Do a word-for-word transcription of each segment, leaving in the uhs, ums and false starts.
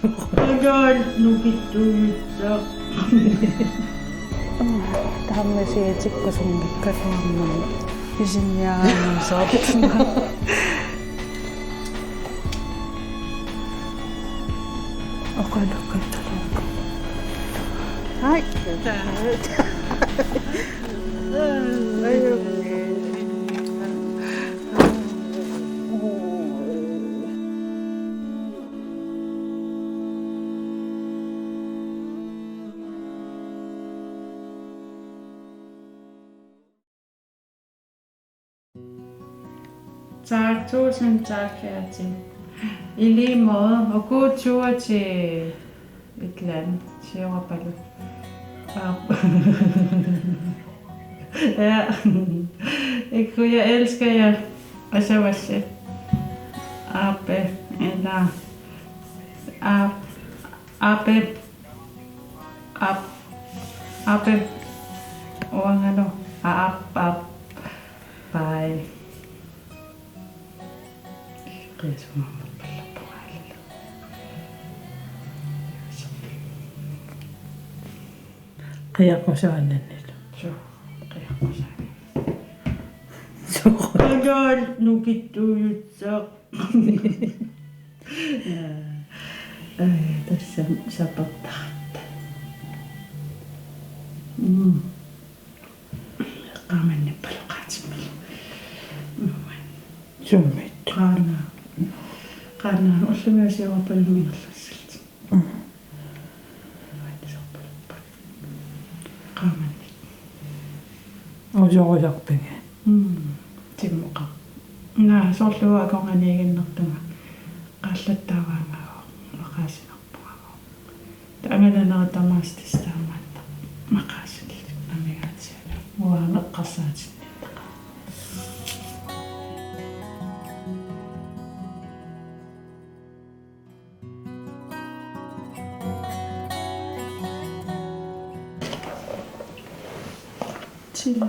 Agal nukittuujutsa. Taamasiatikkusunngikkaluarmat isinniaraangasoortunga. Oqalukkattaluakka. Hai. Ajo. Tak, tusind tak, kære Tim. I lige måde. Og god tur til et eller andet. Siorapaluk. Aap. Ja. Ikke, jeg elsker jer. Og så var det. Ape. Eller. Aap. Ape. Aap. Ape. Uangalu. Aap, aap. Bye. Qiasumaarpallappunga. Qiaqqusaannannilu. Suu, qiaqqusaanni. Suu. Agal nukittuujutsa. Aa, tassa sapertaratta. Mm. Qaamannippaluk qaatimmik. Summit. Qaana. Qaana ullumi siorapalummi ingerlassallutik. Mm. Uani saperput. Qaamannik. Usorujarpinga. Mm. Timmoqa. Naa, soorlu akornanniiginnartunga. Qaallattaavaangaavoq. Maqaasinarpungaavoq. Taangalanera tamaasa tassa taamaattoq. Maqaasillit amigaatsialu. Uanga eqqarsaatinniittaqaaq. Til.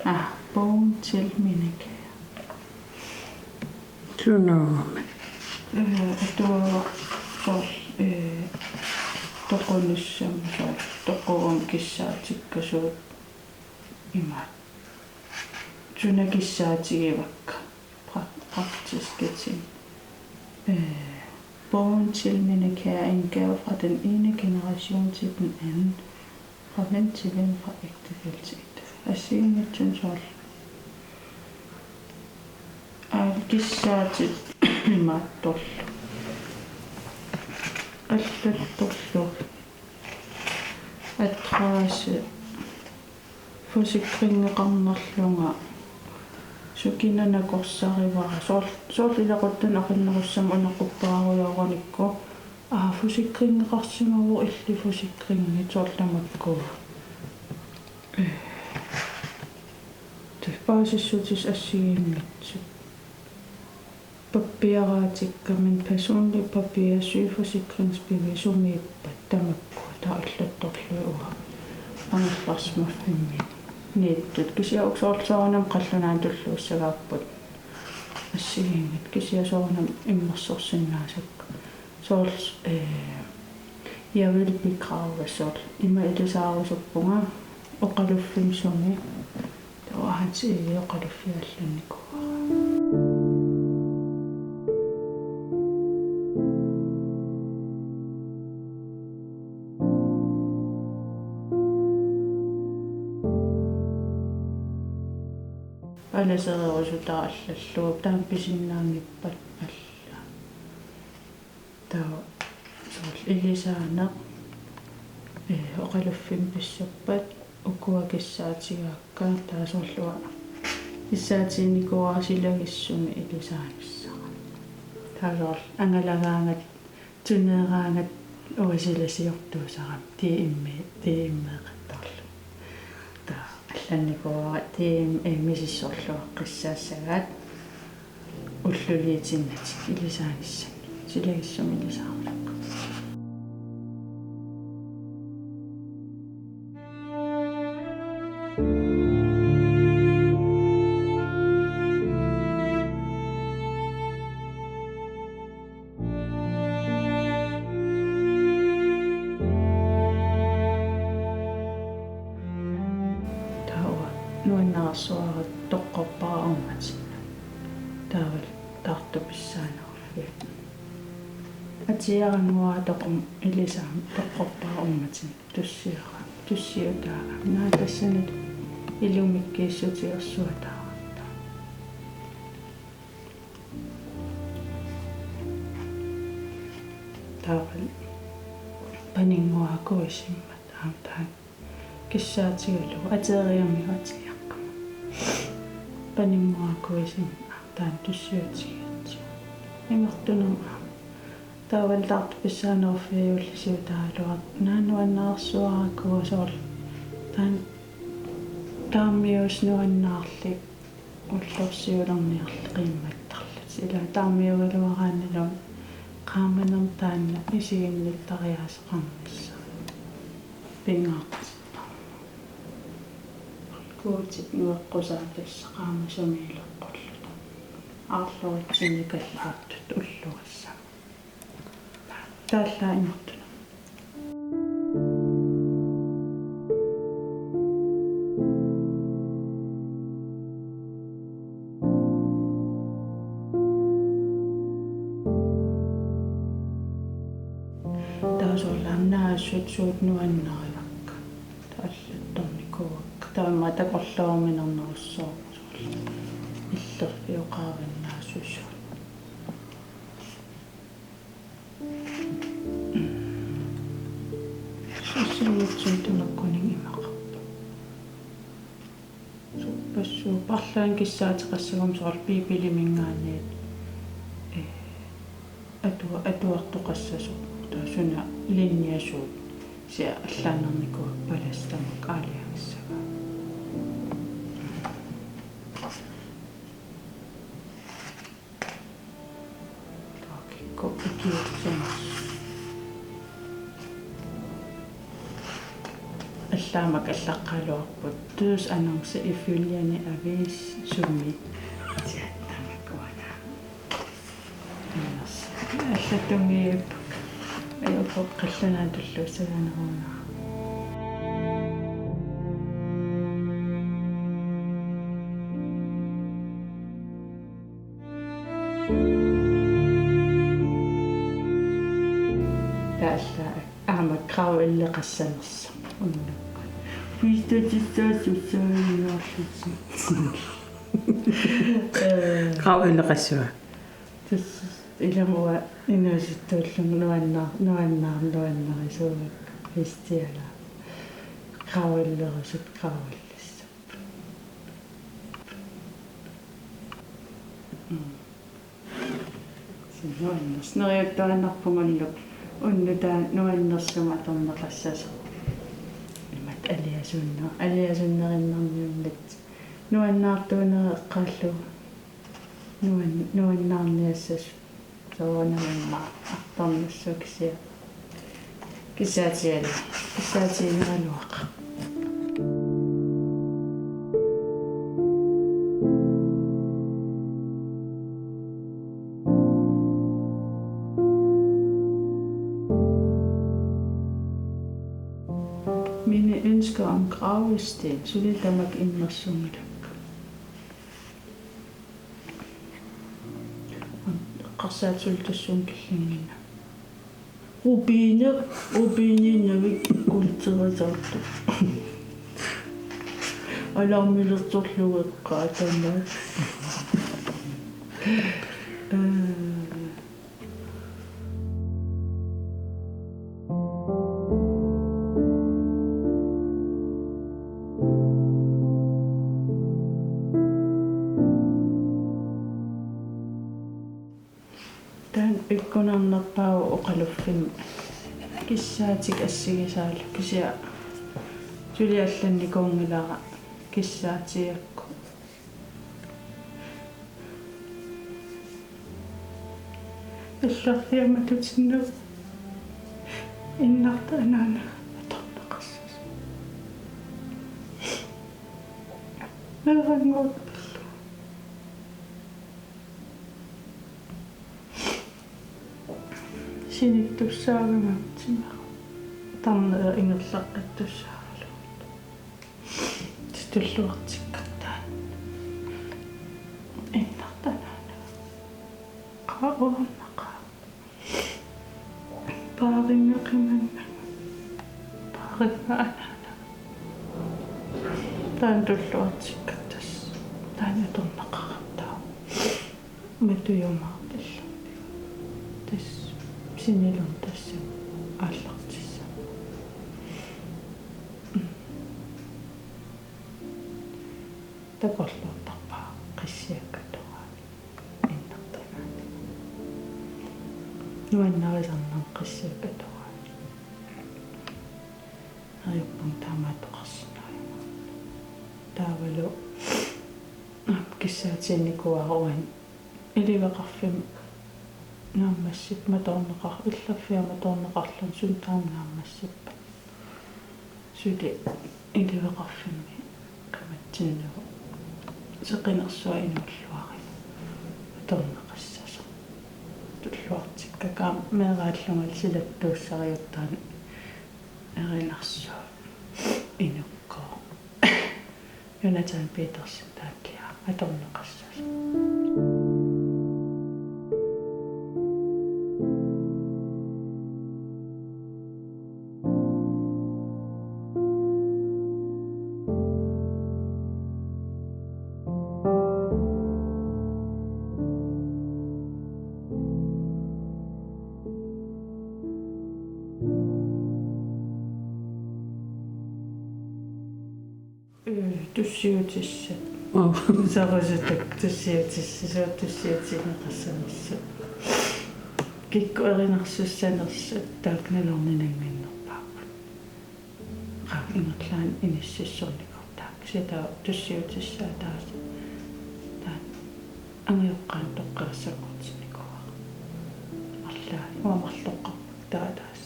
Ah, bogen til mine kære. Sunaagami. Øh, atuagaq soorlu, øh, toqunissami soorlu, toqugami kissaatikka suut imaat. Suna kissaatigivakka. Pra-, praktiske ting. Øh, bogen til mine kære, en gave fra den ene generation til den anden. Fra ven til ven, fra ægtefælle til ægtefælle. Assigiinngitsunik soorlu. Aal kissaatit imaattorlu. Allattorlu. Adresse. Forsikringeqarnerlunga. Sukina nakorsarivara. Soorl-, soorlu ilaquttanut aqinnerussamik uneqquppaarujorunikku. Aa, forsikringeqarsimavoq illit forsikringit soorlu tamakkua. Tassa paasissutissat assigiinngitsut. Pappiaraatikka, min personlige papir, sygeforsikringsbevis, sumiippat tamakkua, taava allattorlugit uanga. Angerlarsimaffimmi niittut. Kisianni uksoorlu soorunami qallunaatut tulluussagaapput. Assigiinngitsut kisianni soorunami immersorsinnaasakka. Soorlu, eh, jeg vil begraves soorlu. Ima ilisaarusuppunga oqaluffimmi sumi. Taava Hans Egede oqaluffiup allannikuuara. Palasereerusutara allallugu, taama pisinnaanngippat alla. Taava soorlu ilisaaneq, ee, oqaluffimmi pissappat, ukua kissaatigaakka, taava soorlu uanga kissaatiginikuuara silagissumik ilisaanissara. Taava soorlu angalagaangat, tuneeraangat uanga silasiortuusarami, D M-i, D M-eqattaarlunga. Taava allannikuuara D M-i misissorluaqqissaassagaat. Ulluliutinnatik ilisaanissannik. Silagissumik ilisaarulakku. Nuannaarsuara toqqorpara ornatinnut. Taavalu taartupissaaneruffiit. Atiarannguara toqum ilisaam toqqorpara ornatinnut. Tussiora. Tussiutaara. Naa tassani ilumikkiissutigersuataaratta. Taavalu paninnguara kuisimmat aamma taanna kissaatigalugu ateriamiuk atiaqqama. Paninnguara kuisimmat aamma taanna tussiutigalugu. Imertunerma aamma. Taavalu taartupissaaneruffiit juulli siutaraluartoq. Naa nuannaarsuara kuusoorlu. Taanna taarmiuusoq nuannaarli ullorsiulerniarli qiimmattarlutik. Ila taarmiuugaluaraannilu qaamanermi taanna isiginnittariaaseqarnissaa. Pingaartittarmat. Guutip nueqqusaa tassa qaamasumiileqqulluta. Aarloritsinnikallaartut ullorissami. Taallaat imertunerma. Taava soorlu aamma naasut suut nuannarivakka. Taallattornikuuakka. Taava aamma takorlooruminarnerussaaq soorlu. Illerfiup qaavannaasusuut. Sussinnitsinni tunakkuninnga imaqarpoq. Suppassuup parlaan kissaateqassaguma soorlu Biibiliminngaanniit, eh, atua-, atuartoqassasoq, taava suna linjasuut, kisianni allaannarnikuuakka palastamik aalajangissagaa. Taakku ikiussama. Allaammak allaqqagaluarput: Dødsannonce i følge avis sumi. Siattamakuana. Allattunngiippak. Ajukoq qallunaatullu usaganeruunera. Tassa aamma Grav L-eqassanersoq. Unnukkut. Puistatissaassussaaginnarlusi. Ee. Grav L-eqassava. Tassa ilami uanga inuusuttuullunga nuannar-, nuannar-, nuannarisuugakku. Puistiala. Grav L-erusut, Grav L-erusut. Mm. Nuannersoq. Neriuttuaannarpunga ullukkut. Unnuk taanna nuannersumik atorneqassasoq. Imatut aliasunner-, aliasunnerinnarniunnatik. Nuannaartuunerit eqqaallugu. Nuan-, nuannaarniassasut. Soorunami immaqa artornissaat kisianni. Kissaatigalugu. Kissaatigineraluaqaaq. Mine ønsker om gravsten, suli tamakku immersunngilakka. Eqqarsaat suli tassunga killinngilaq. Rubiner, rubiniinnavik kuultiinnartartut. Alarmilersorlugu eqqaat taanna. Ee. Taanna pikkunarnerpaavoq oqaluffimmi. Kissaatikka assigisaallu kisianni suli allannikuunngilara kissaatigigakku. Illerfiamatutinneq innarta anaana atorneqassasoq. Meerannguakka. Sinittussaagama tima. Tarnera ingerlaqqittussaagaluartoq. Tulluartikka. Uornaqaaq. Paarinngeqimannga. Paarinngaq anaana. Taanna tulluartikka tassa. Taanna atorneqartarpoq. Matujumaarpallu. Tassa sinillugu tassa aallartissaq. Takorloortarpara qissiakka atoraanni innartagaani. Nuannarisarnanga qissiakka atoraanni. Neriuppunga taamaattoqarsinnaajunga. Taavalu aamma kissaatiginikuuara uani iliveqarfimmi naammassippat matoorneqar-, illaffiani matoorneqarluni suna taama naammassippat. Suli iliveqarfimmi qimatsinnagu seqinersuaq inuulluariga atorneqassasoq. Tulluartikkakka aamma meeraallunga silattuussariuttaani erinarsuaq inukkooq. Jonathan Petersen taanna atorneqassasoq. Ee, tussiutissat. Aa. Sarusutak tussiutissat, tussiutigineqassanersut. Kikkut erinarsussanersut taakku nalorninannginnerpaarput. Qaa ingerlaannaq inississornikuuvoq taakku. Kisianni taava tussiutissaat taas. Taanna angajoqqaanut toqqeersakkortinnikuuara. Arlaannik uanga marloqqarput taava taas.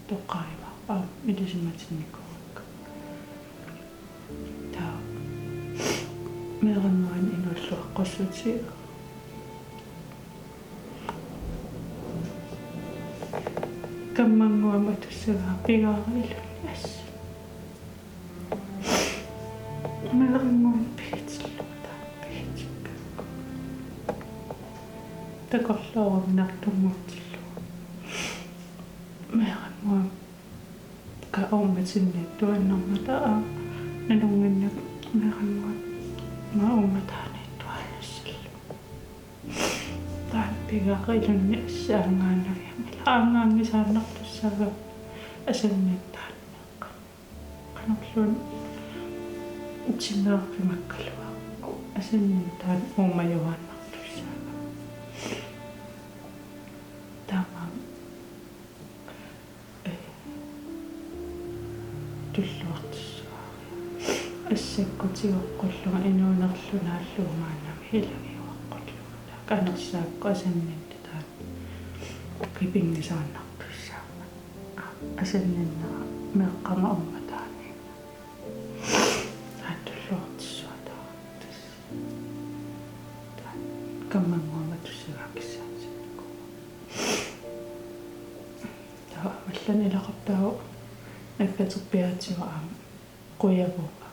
Toqqaarimaarpoq aamma ilisimatinnikuuakka. Taava meerannguani inuulluaqqussuutit. Kammannguamik atussagaara pigaara ilunni assut. Meerannguamik pigitillugu taava pigitikkakku. Takorloorunnaartunnguutillugu. Meerannguamik ka uummatinniittuaannarmata aamma nalunnginnakku meerannguamik aamma uummataaniittuaannassallugu. Taanna pigaara ilunni assut aanngaannavianngilaq, aanngaanngisaannartussaagami asanninneq taanna meeqqanut. Qanorluunniit timeeqqimakkaluarukku asanninneq taanna uumajuaannartussaagami. Taamaammat, ee, tulluartissuara. Assakkut tigoqqullunga inuunerlu naallugu maannamut ilagiuaqqullunga. Taakku anersaakkut asanninneq taanna qipinngisaannartussaammat. Asanninnera meeqqama uummataaniinnaq. Taanna tulluartissuara taava. Tassa. Taanna kammannguamik atussagaara kissaatiginikuuara. Taava aamma allanik ilaqarpoq taava nakkaterpiaatigut aamma qujavunga.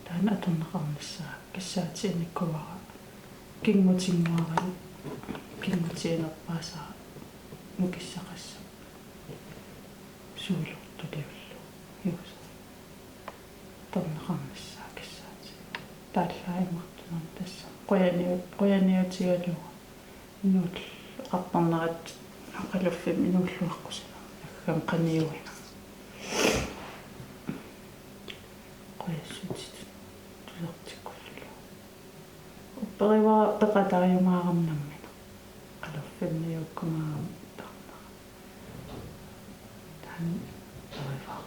Taanna atorneqarnissaa kissaatiginikuuara. Kinngutinnguara, kinngutiinerpaasara nukissaqassaaq. Suulortuliullugu. Juusa. Atorneqarnissaa kissaatigigaluarpoq. Taallaat imartunermi tassa. Qujaniu-, qujaniutigalugu. Inuullu-, oqartarnerat oqaluffimmi inuulluaqqusinermi. Aggami qaniuinermi. Qujassutitut tusartikkullugu. Upperivara peqataajumaarami nammineq. Oqaluffimmiuukkumaarami tarnera. Taanna upperivara.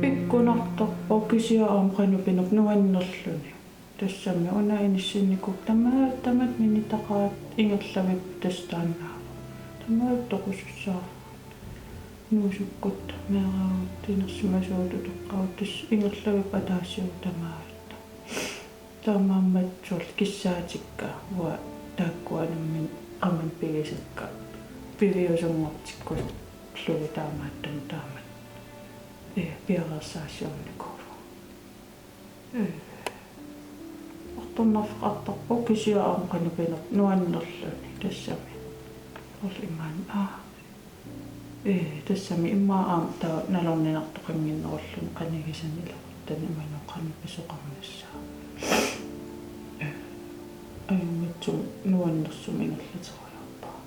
Pikkunartorpoq kisianni aamma qanoq pinerpoq nuannerluni. Tassami una inissinnikuuara tamaat, tamaat minitaqaat ingerlavipput tassa taannaavoq. Tamaat toqusussaavoq. Nuusukkut meeraagut inersimasuut utoqqaat tassa ingerlavipput ataasiakkaat tamaasa. Taamaammat soorlu kissaatikka uanga taakkua nammineq qamani pigisakka piviusunngortikkullugu taamaattumik taamatut, ee, piareersaassiornikuuvugut. Ee. Artornarfeqartarpoq kisianni aamma qanoq pinerpoq nuannerluni tassami. Soorlu imaanni, aa. Ee, tassami immaqa aamma taava nalorninartoqannginnerulluni qanigisanik iluaquttani imaluunniit qanoq pisoqarnissaa. Ee. Ajunngitsumik nuannersumik ingerlateriarpara.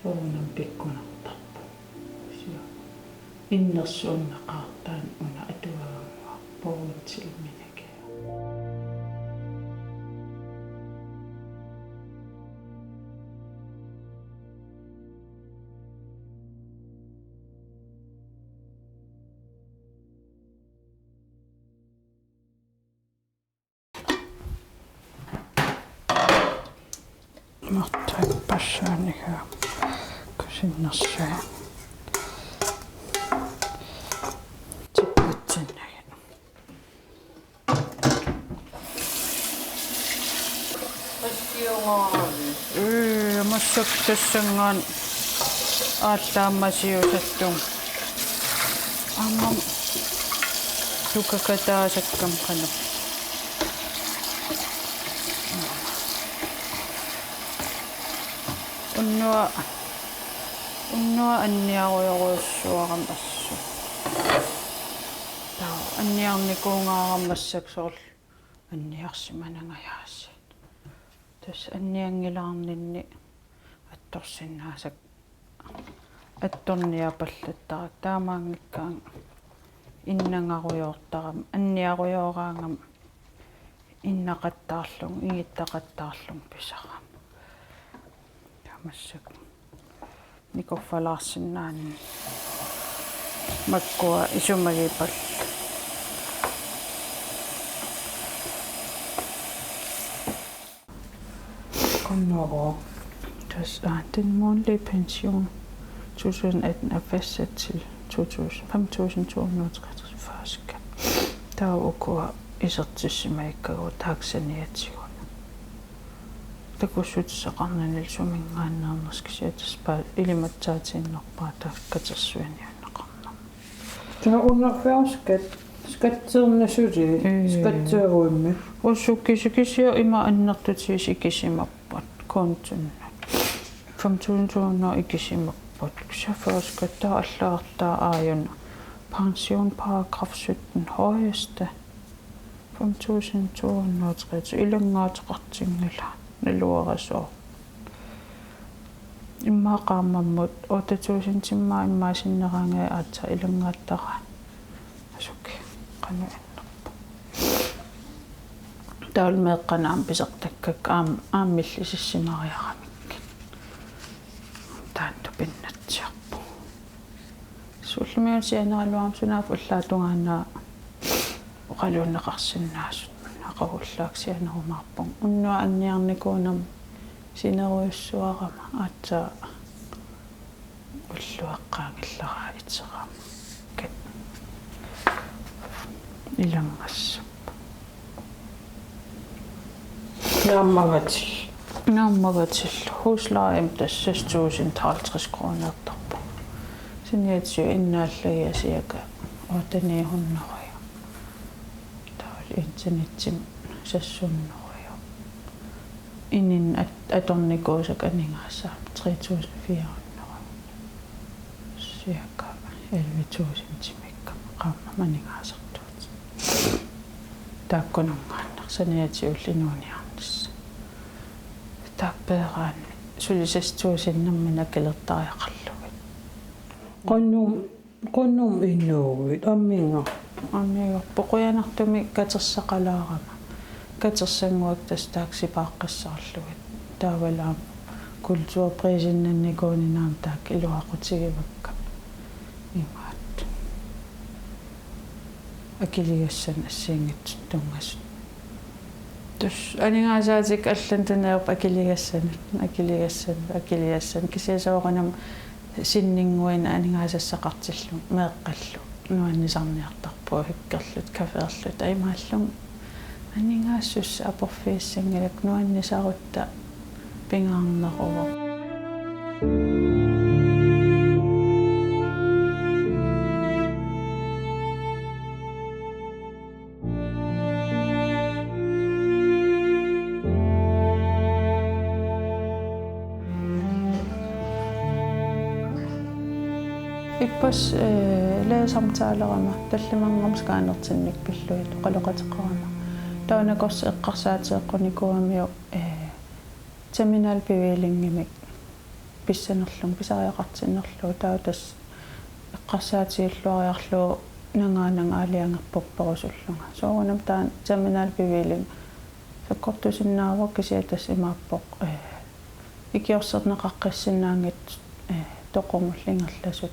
Soorunami pikkunartarpoq. Kisianni innersuunnaqaaq taanna una atuagannguaq pooruntilminakea. Martha passaaniga kusinnersaa. Tippatsinnagu. Ee, massakkut tassanngaanniit aallaammasiusattunga. Aamma tukakataasakkama qanoq. Unnuaq, unnuaq anniarujorujussuarama assut. Taava anniarnikuugaara massakkut soorlu anniarsimanangajaasiit. Tassa annianngilaarninni attorsinnaasakka attorniapallattarakku taamaanngikkaanni innangarujoortarama, anniarujooraangama innaqattaarlunga, ingittaqattaarlunga pisarama. Taava massakkut nikorfalaarsinnaanani makkua isumagippallu. Qanoq. Tassa, aa, den månedlige pension to tusind atten er fastsat til to tusind, fem tusind to hundrede og treogtres før skat. Taava ukua isertissimagikkagut taakku saniatigut. Takussutissaqarnanilu suminngaanneernersoq kisianni tassa paa-, ilimatsaatiinnarpara taakku katersuiniunneqarnermut. Taava una før skat, skatteerneq suli, ee, skatteeruimmi. Ussukkisu kisianni ima annertutigisut ikisimapput kontonut. Fem tusind to hundrede ikisimapput. Kisianni før skat taava allagartaa aajuna. Pension paragraf sytten højeste. Fem tusind to hundrede og tre, ilanngaateqartinngilaat naluarisooq. Immaqa qaammammut otte tusind timmaa immaqa sinneraangat aatsaat ilanngaattaraat. Asuki, qanoq innerpoq. Taavalu meeqqanut aamma pisartakkakka aam-, aamma millisissimariaramikkit. Taanna tupinnatsiarpoq. Suullumiuna sianeraluarama sunaaffa ullaap tungaanut oqaluunneqarsinnaasut aqagullaaq sianerumaarpunga. Unnuaq anniarnikuunani sinerujussuarama aatsaat ulluaqqaanngillara iterama. Kat-, ilanngassappa. Naammagatillu. Naammagatillu. Huslejemik tassa seks tusind halvtreds kronertarpoq. Saniatigut innaallagiaq cirka otte ni hundrede. Taavalu internetsimik seks hundrede. Ininni at-, atornikuusakka aningaasaat tre tusind fire hundrede. Cirka elleve tusind timikkama qaammammut aningaasartuutit. Taakkununngaanniit saniatigullu inuuniarnissaq. Taakku peeraanni suli seks tusind nammineq akilertariaqarlugit. Qanoq, qanoq inuuit, ammiga? Ammiga, qujanartumik katersaqalaarama. Katersannguakka tassa taakku sipaaqqissaarlugit. Taavalu aamma kulturprisinnannikuuninni aamma taakku iluaqutigivakka. Imaattoq. Akiligassanik assigiinngitsunik tunngasut. Tassa aningaasaatikka allanut tunerupput akiligassanut, akiligassanut, akiligassanut. Kisianni soorunami Sinninnguit aningaasassaqartillugu meeqqallu nuannisarniartarput, hyggerlutik caféerlutik, imaallunga aningaassuseq aporfigissanngilakka, nuannisarutta pingaarneruvoq. Ippassaq, eh, lægesamtalerama tallimanngormat scannertinnik pillugit oqaloqateqarama. Taava nakorsap eqqarsaateqqunikuugamiuk, eh, terminal bevillingimik pissanerlunga, pisariaqartinnerlugu, taava tassa eqqarsaatigilluariarlugu nangaananga aalajangerpupperusullunga. Soorunami taanna terminal bevilling sakkortusinnaavoq, kisianni tassa imaappoq, eh, ikiorserneqaqqissinnaanngitsut, eh, toqumullu ingerlasut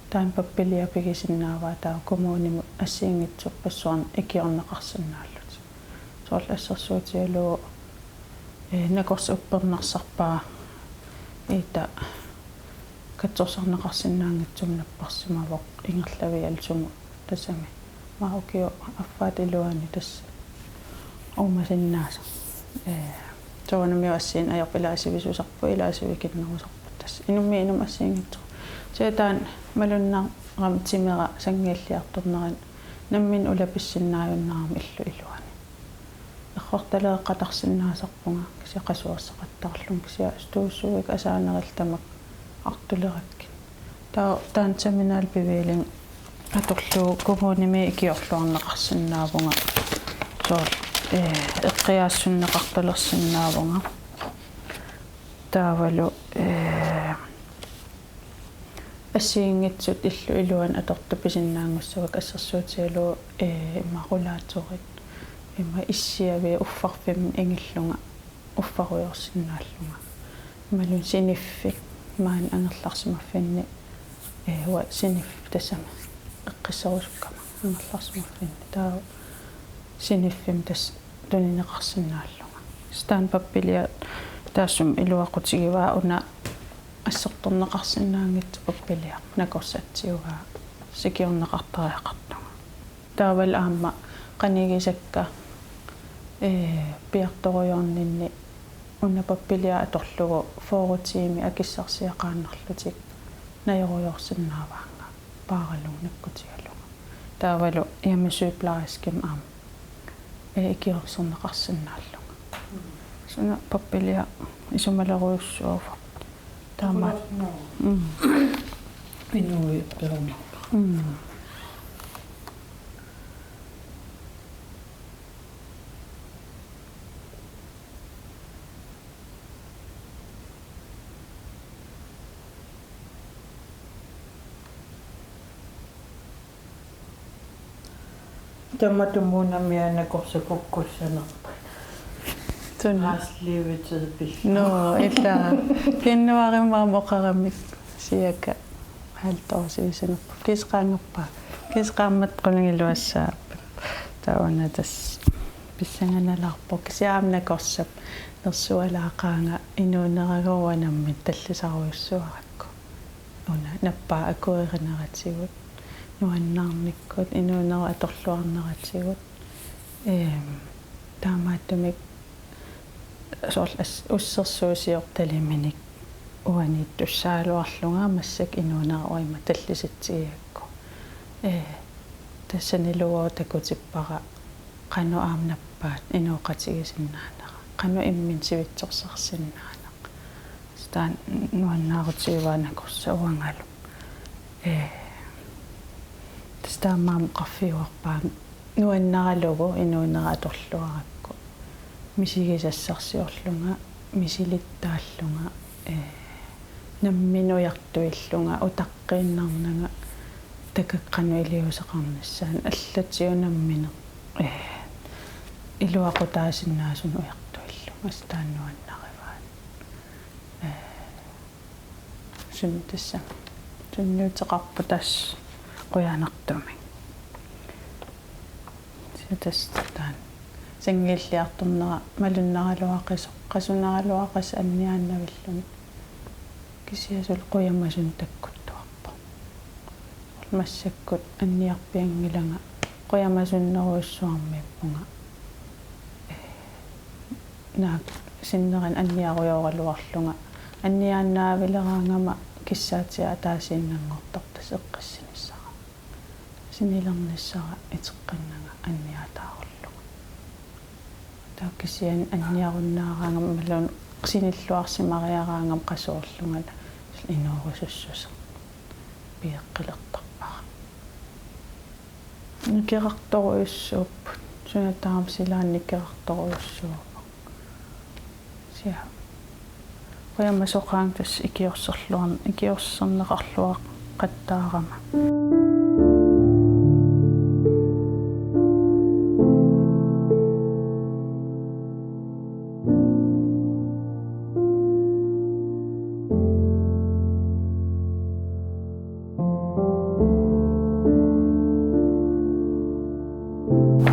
taanna pappilia pigisinnaavaa, taava kommunimut assigiinngitsorpassuarnik ikiorneqarsinnaallutik. Soorlu assersuutigalugu, eh, nakorsap uppernarsarpaa iita katsorsarneqarsinnaanngitsumik napparsimavoq ingerlavialu sumut, tassami aamma ukiup affaata iluani tassa uumasinnaasoq. Eh, soorunami assigiinngitsorpassuarnik ilaasivisusarput, ilaasivikinnerusarput, tassa inummit inummut assigiinngitsoq. Kisianni taanna malunnarami timera sanngiilliartornerani nammineq ulapissinnaajunnaarami illup iluani. Errortaleeqqataarsinnaasarpunga, kisianni qasuerseqattaarlunga, kisianni stuesuiga asaanerillu tamakku artulerakkit. Taava taanna terminal bevilling atorlugu kommunimi ikiorluarneqarsinnaavunga. Soorlu, eh, eqqiaassunneqartalersinnaavunga. Taavalu, eh, assigiinngitsut illup iluani atortupisinnaanngussavakka, assersuutigalugu, eh, immaqa rullatorit, immaqa issiavia uffarfimmi ingillunga uffarujoorsinnaallunga. Imaluunniit siniffik maani angerlarsimaffinni, eh, uanga siniffik tassami eqqisserusukkama angerlarsimaffinni, taava siniffimmi tassa tunineqarsinnaallunga. Kisianni taanna pappilia taassuma iluaqutigivaa, una assortorneqarsinnaanngitsoq pappilia nakorsatsiugaa sikiorneqartariaqartunga. Taavalu aamma qanigisakka, eh, piartorujoorninni una pappilia atorlugu fyrre tiimit akissarsiaqaannarlutik najorujoorsinnaavaannga paaralunga nakkutigalunga. Taavalu hjemmesygeplejerskimik aamma, eh, ikiorserneqarsinnaallunga. Suna pappilia isumalerujussuuvoq. Taamaat. Mm. Inuit perumapput. Mm. Tamatumuuna nakorsat kukkussanerput. Suna? Restlevetid pil. Nå, ila. Januaarimi aamma oqaramik cirka halvt år sivisunerput. Kiisa qaangerpaa. Kiisa qaammatit qulingiluassaapput. Taava una tassa pissanganalaarpoq. Kisianni aamma nakorsap nersualaaqaanga inuuneragooq uanga nammineq tallisarujussuarakku. Una nappaa akuerineratigut, nuannaarnikkut, inuunerup atorluarneratigut. Ehm, taamaattumik soorlu as-, ussersuusiortaliminik uaniittussagaluarlunga massakkut inuunerup ima tallisitsigigakku. Eh, tassanilu uanga takutippara qanoq aamma nappaat inooqatigisinnaanera, qanoq imminut sivitsorsarsinnaaneq. Taanna nuannaarutigivaa nakorsap uangalu. Ee, tassa taamaammat oqarfigivarput aamma nuannaralugu inuunera atorluarakku misigisassarsiorlunga, misilittaallunga, ee, nammineq ujartuillunga, utaqqiinnarnanga, takukkit qanoq iliuuseqarnissaannik, allatigut nammineq, ee, iluaqutaasinnaasunik ujartuillunga, assut taanna nuannarivaat. Ee, sun tassa. Sunniuteqarpoq tassa qujanartumik. Kisianni tassa taanna sanngiilliartornera malunnaraluaqisoq, qasunaraluaqasoq anniaannavilluni. Kisianni suli qujamasunik takkuttuarpoq. Massakkut anniarpianngilanga qujamasunnerujussuarmiippunga. Naak sinneri anniarujooraluarlunga anniaannaavileraangama kissaatiga ataasiinnanngortartoq eqqissinissara. Sinilernissara iteqqinnanga anniaataarullunga. Taava kisianni anniarunnaaraangama imaluunniit sinilluarsimariaraangama qasuerlunga inoorusussuseq pigeqqilertarpara. Nikerartorujussuupput. Suna tamarmi silaanni nikerartorujussuuvoq. Sia. Qujamasoqaanga tassa ikiorserluar-, ikiorserneqarluaqattaarama.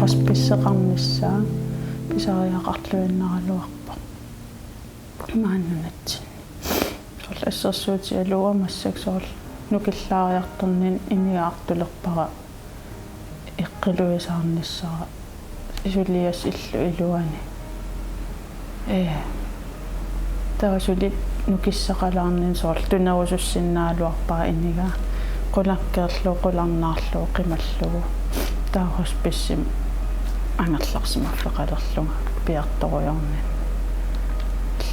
Hospiceqarnissaa pisariaqarluinnaraluarpoq maani nunatsinni. Soorlu assersuutigalugu massakkut soorlu nukillaariartorninni inigaartulerpara eqqiluisaarnissara suliassaq illup iluani. Ee. Taava suli nukissaqalaarninni soorlu tunerusussinnaagaluarpara inigaa. Qulakkeerlugu, qularnaarlugu, qimallugu. Taava hospicemi angerlarsimaffeqalerlunga piartorujoorninni.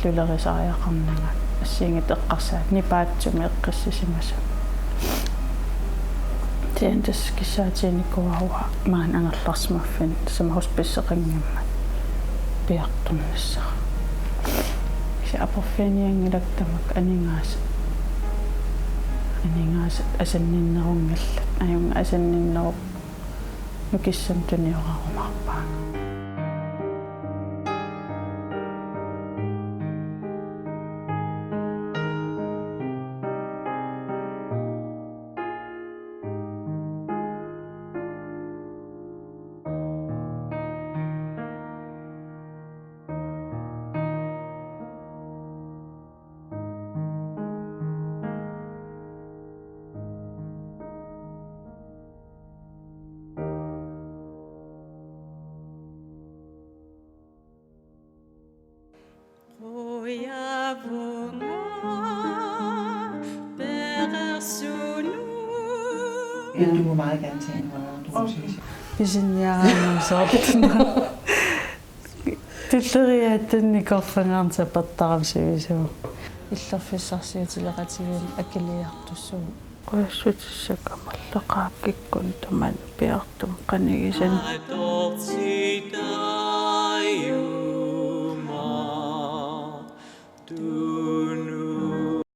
Illulerisariaqarnanga assigiinngitsut eqqarsaat nipaatsumik eqqissisimasut. Kisianni tassa kissaatiginikuuara maani angerlarsimaffinni tassami hospiceqanngimmat piartornissara. Kisianni aporfianianngilakka tamakku aningaasat. Aningaasat asanninnerunngillat. Ajunngilaq asanninnerup nukissamik tuniorarumaarpaanga. Qujavunga peqersunut. Ja, du må meget gerne tage en højere dosis. Pisiniaraangamsoortuna. Tulleriiaatsinni korfangaarnsa pertaram sivisuu. Illorfissarsiutileqatigiinni akiliartussuu. Qujassutissakka amerlaqaakka kikkunnut tamanut piartumut qanigisannut.